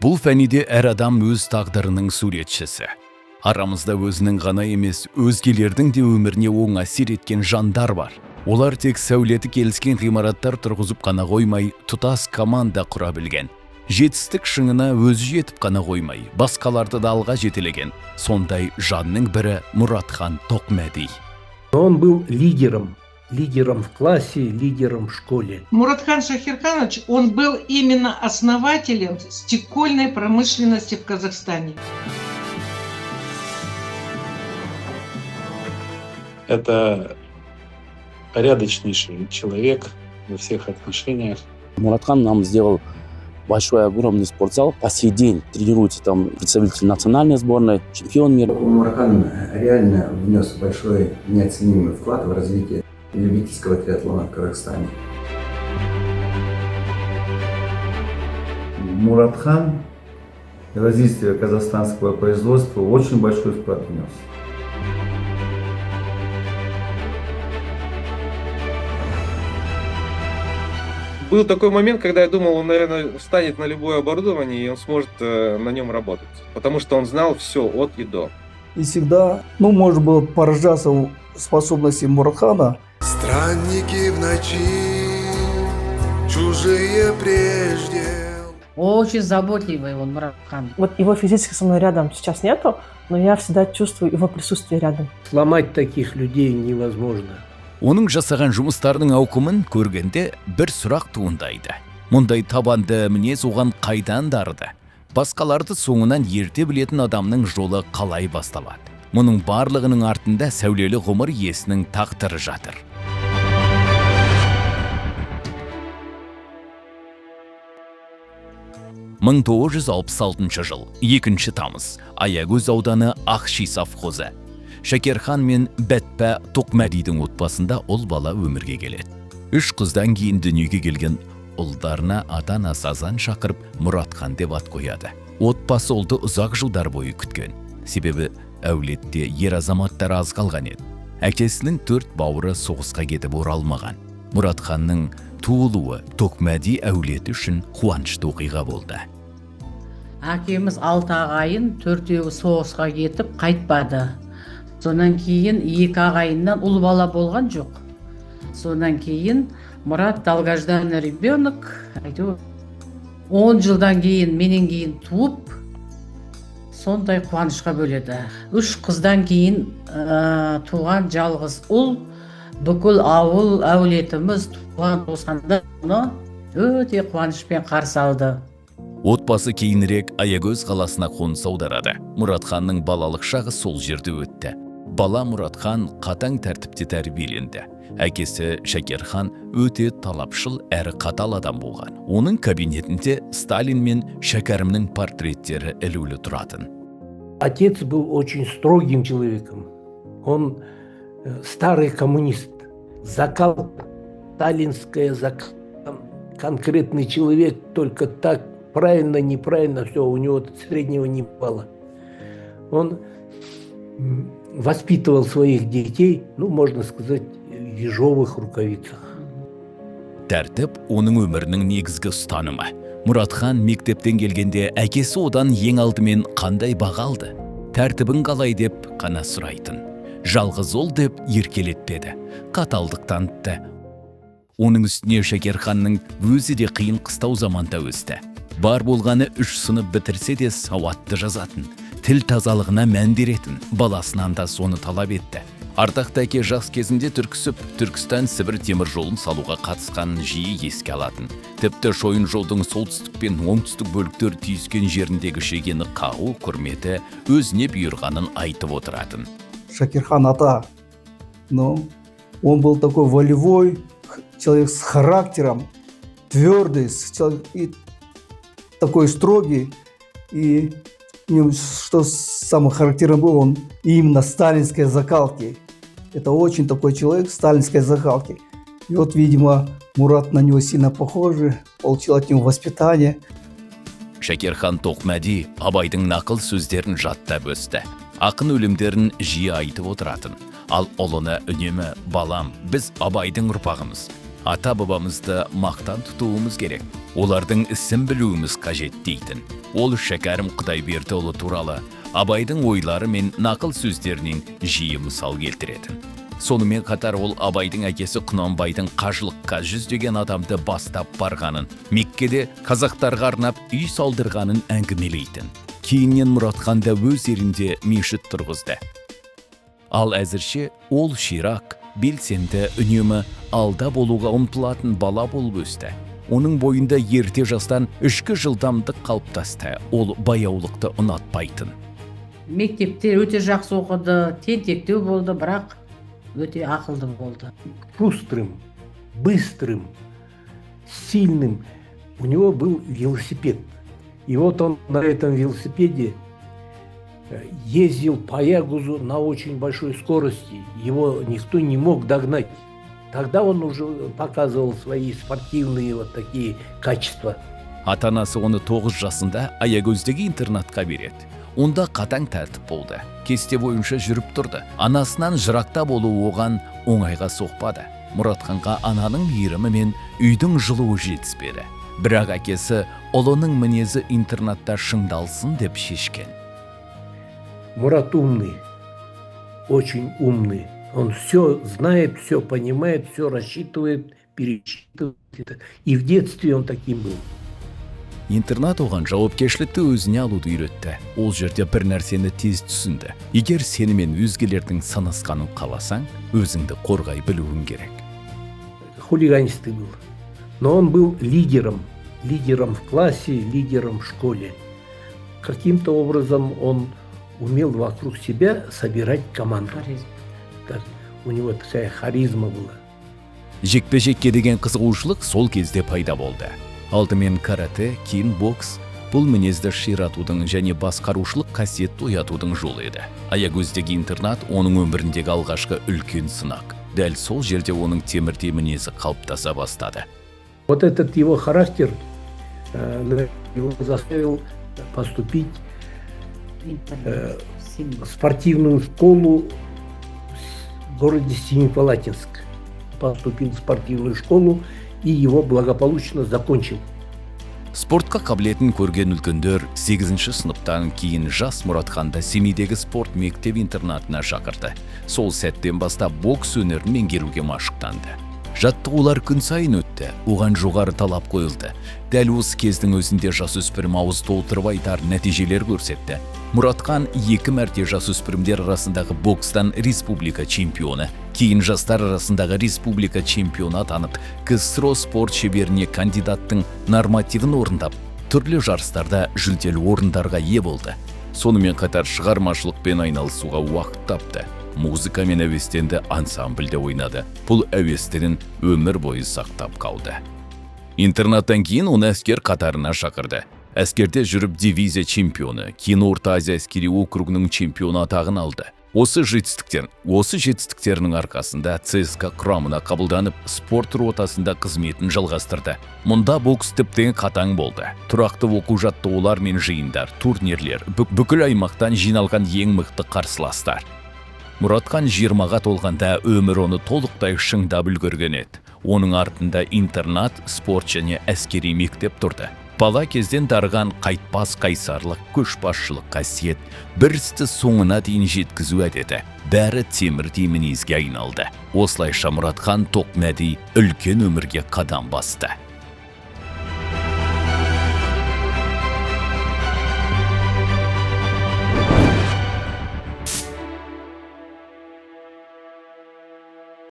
Бұл фәниде әр адам өз тағдырының суретшісі. Арамызда өзінің ғана емес, өзгелердің де өміріне оң әсер еткен жандар бар. Олар тек сәулеті келіскен ғимараттар тұрғызып қана қоймай, тұтас команда құра білген. Жетістік шыңына өзі жетіп қана қоймай, басқаларды да алға жетелеген. Сондай жанның бірі Мұратхан Тоқмәди. Он был лидером, лидером в классе, лидером в школе. Муратхан Шакирханович, он был именно основателем стекольной промышленности в Казахстане. Это порядочнейший человек во всех отношениях. Муратхан нам сделал большой, огромный спортзал. По сей день тренируются там представители национальной сборной, чемпион мира. Муратхан реально внес большой неоценимый вклад в развитие любительского триатлона в Казахстане. Муратхан в развитие казахстанского производства очень большой вклад внес. Был такой момент, когда я думал, он, наверное, встанет на любое оборудование, и он сможет на нем работать. Потому что он знал все от и до. И всегда, ну, можно было поражаться способности Муратхана. Странники в ночи, чужие прежде. Очень заботливый он, Муратхан. Вот его физически со мной рядом сейчас нету, но я всегда чувствую его присутствие рядом. Сломать таких людей невозможно. Оның жасаған жұмыстарының ауқымын көргенде бір сұрақ туындайды. Мұндай табанды мінез оған қайдан дарыды? Басқаларды соңынан ерте білетін адамның жолы қалай басталады? Мұның барлығының артында сәулелі ғұмыр иесінің тағдыры жатыр. 1966 жыл, 2 тамыз, Аягөз ауданы, Ақши совхозы. Шәкерхан мен Бәтпә Тоқмәдидің отбасында ұл бала өмірге келеді. Үш қыздан кейін дүниеге келген ұлдарына ата-анасы азан шақырып, Мұратхан деп ат қояды. Отбасы ұлды ұзақ жылдар бойы күткен. Себебі әулетте ер азаматтар аз қалған еді. Әкесінің төрт бауыры соғысқа кетіп оралмаған. Мұратханның туылуы Тоқмәди әулеті үшін қуанышты оқиға болды. Әкеміз алты ағайын, төртеуі соғысқа кетіп қайтпады. Содан кейін екі ағайыннан ұл бала болған жоқ. Содан кейін Мұрат долгожданный ребенок, әйтеуір 10 жылдан кейін, менен кейін туып, сондай қуанышқа бөледі. Үш қыздан кейін туған жалғыз ұл, бүкіл ауыл, әулетіміз, туған туысқандар мұны өте қуанышпен қарсы алды. Отбасы кейінірек Аягөз қаласына қоныс аударады. Мұратханның балалық шағы сол жерде өтті. Бала Мұратхан қатаң тәртіпте тәрбиеленді. Әкесі Шәкерхан өте талапшыл әрі қатал адам болған. Оның кабинетінде Сталин мен Шәкәрімнің портреттері ілулі тұратын. Отец был очень строгим человеком. Он старый коммунист. Закал, сталинская закал. Конкретный человек, только так, правильно, неправильно, все, у него среднего не было. Он воспитывал своих детей, ну, можно сказать, в ежовых рукавицах. Тәртіп оның өмірінің негізгі ұстанымы. Мұратхан мектептен келгенде әкесі одан ең алдымен қандай баға алды, тәртібің қалай деп қана сұрайтын. Жалғыз ұл деп еркелетпеді, қаталдық танытты. Оның үстіне Шәкерханның өзі де қиын қыстау заманда өсті. Бар болғаны үш сынып бітірсе де, сауатты жазатын, тіл тазалығына мән беретін, баласынан да соны талап етті. Ардақты әке жас кезінде Түрксіб, Түркістан, Сібір темір жолын салуға қатысқанын жиі еске алатын. Тіпті шойын жолдың солтүстік пен оңтүстік бөліктері түйіскен жеріндегі шегені қағу құрметі өзіне бұйырғанын айтып отыратын. Шакирхан ата, ну, он был такой волевой человек с характером, твердый, человек, и такой строгий. И в нем, что самое характерное было, он именно сталинской закалки. Это очень такой человек сталинской закалки. И вот, видимо, Мурат на него сильно похожий, получил от него воспитание. Шәкерхан Тоқмәди Абайдың нақыл сөздерін жаттап өсті. Ақын өлеңдерін жиі айтып отыратын. Ал ұлына үнемі: «Балам, біз Абайдың ұрпағымыз. Ата бабамызды мақтан тұтуымыз керек, олардың ісін білуіміз қажет дейтін. Ол Шәкәрім Құдайбердіұлы туралы Абайдың ойлары мен нақыл сөздерінен жиі мысал келтіретін. Сонымен қатар ол Абайдың әкесі Құнанбайдың қажылыққа жүздеген адамды бастап барғанын, Меккеде қазақтарға арнап үй салдырғанын әңгімелейтін. Кейіннен Мұратхан да өз елінде мешіт тұрғызды. Ал әзірше ол ширақ, белсенді, үнемі алда болуға ұмтылатын бала болып өсті. Оның бойында ерте жастан ішкі жылдамдық қалыптасты. Ол баяулықты ұнатпайтын. Мектепте өте жақсы оқыды, тентектеу болды, бірақ өте ақылды болды. Шустрым, быстрым, сильным. У него был велосипед. И вот он на этом велосипеде ездил по Аягузу на очень большой скорости. Его никто не мог догнать. Тогда он уже показывал свои спортивные вот такие качества. Ата анасы оны 9 жасында Аягөздегі интернатқа береді. Онда қатаң тәртіп болды. Кесте бойынша жүріп тұрды. Анасынан жырақта болу оған оңайға соқпады. Мұратханға ананың мейірімі мен үйдің жылуы жетіспеді. Бірақ әкесі ұлының мінезі интернатта шыңдалсын деп шешкен. Мурат умный, очень умный. Он все знает, все понимает, все рассчитывает, пересчитывает. И в детстве он таким был. Интернат оған жауапкершілікті өзіне алуды үйретті. Ол жерде бір нәрсені тез түсінді: егер сенімен өзгелердің санасқанын қаласаң, өзіңді қорғай білуің керек. Хулиганистый был. Но он был лидером, лидером в классе, лидером в школе. Каким-то образом он умел вокруг себя собирать команду. Харизма. Так, у него такая харизма была. Жекпе-жекке деген қызығушылық сол кезде пайда болды. Алдымен карате, кейін бокс. Бұл мінезді ширатудың және басқарушылық қасиетті оятудың жолы еді. Аягөздегі интернат оның өміріндегі алғашқы үлкен сынақ. Дәл сол жерде оның темірдей мінезі қалыптаса бастады. Вот этот его характер его заставил поступить в спортивную школу в городе Семипалатинск. Поступил в спортивную школу и его благополучно закончил. Спортқа қабілетін көрген үлкендер 8 сыныптан кейін жас Мұратханды Семейдегі спорт мектеп интернатына шақырды. Сол сәттен бастап бокс өнерін меңгеруге машықтанды. Жаттығулар күн сайын өтті, оған жоғары талап қойылды. Дәл осы кездің өзінде жасөспірім ауыз толтырып айтар нәтижелер көрсетті. Мұратхан екі мәрте жасөспірімдер арасындағы бокстан республика чемпионы, кейін жастар арасындағы республика чемпионы атанып, КСРО спорт шеберіне кандидаттың нормативін орындап, түрлі жарыстарда жүлделі орындарға ие болды. Сонымен қатар шығармашылықпен айналысуға уақыт тапты. Музыкамен әуестенді, ансамбльде ойнады. Бұл әуестігін өмір бойы сақтап қалды. Интернаттан кейін оны әскер қатарына шақырды. Әскерде жүріп дивизия чемпионы, кейін Орта Азия әскери округінің чемпионы атағын алды. Осы жетістіктерінің арқасында ЦСКА құрамына қабылданып, спорт ротасында қызметін жалғастырды. Мұнда бокс тіптен қатаң болды. Тұрақты оқу жаттығулар мен жиындар, турнирлер, бүкіл аймақтан жиналған ең мықты қарсыластар. Мұратхан 20-ға толғанда өмір оны толықтай шыңдап үлгерген еді. Оның артында интернат, спорт және әскери мектеп тұрды. Бала кезден дарыған қайтпас қайсарлық, көшбасшылық қасиет, бір істі соңына дейін жеткізу әдеті, бәрі темірдей мінезге айналды. Осылайша Мұратхан Тоқмәди үлкен өмірге қадам басты.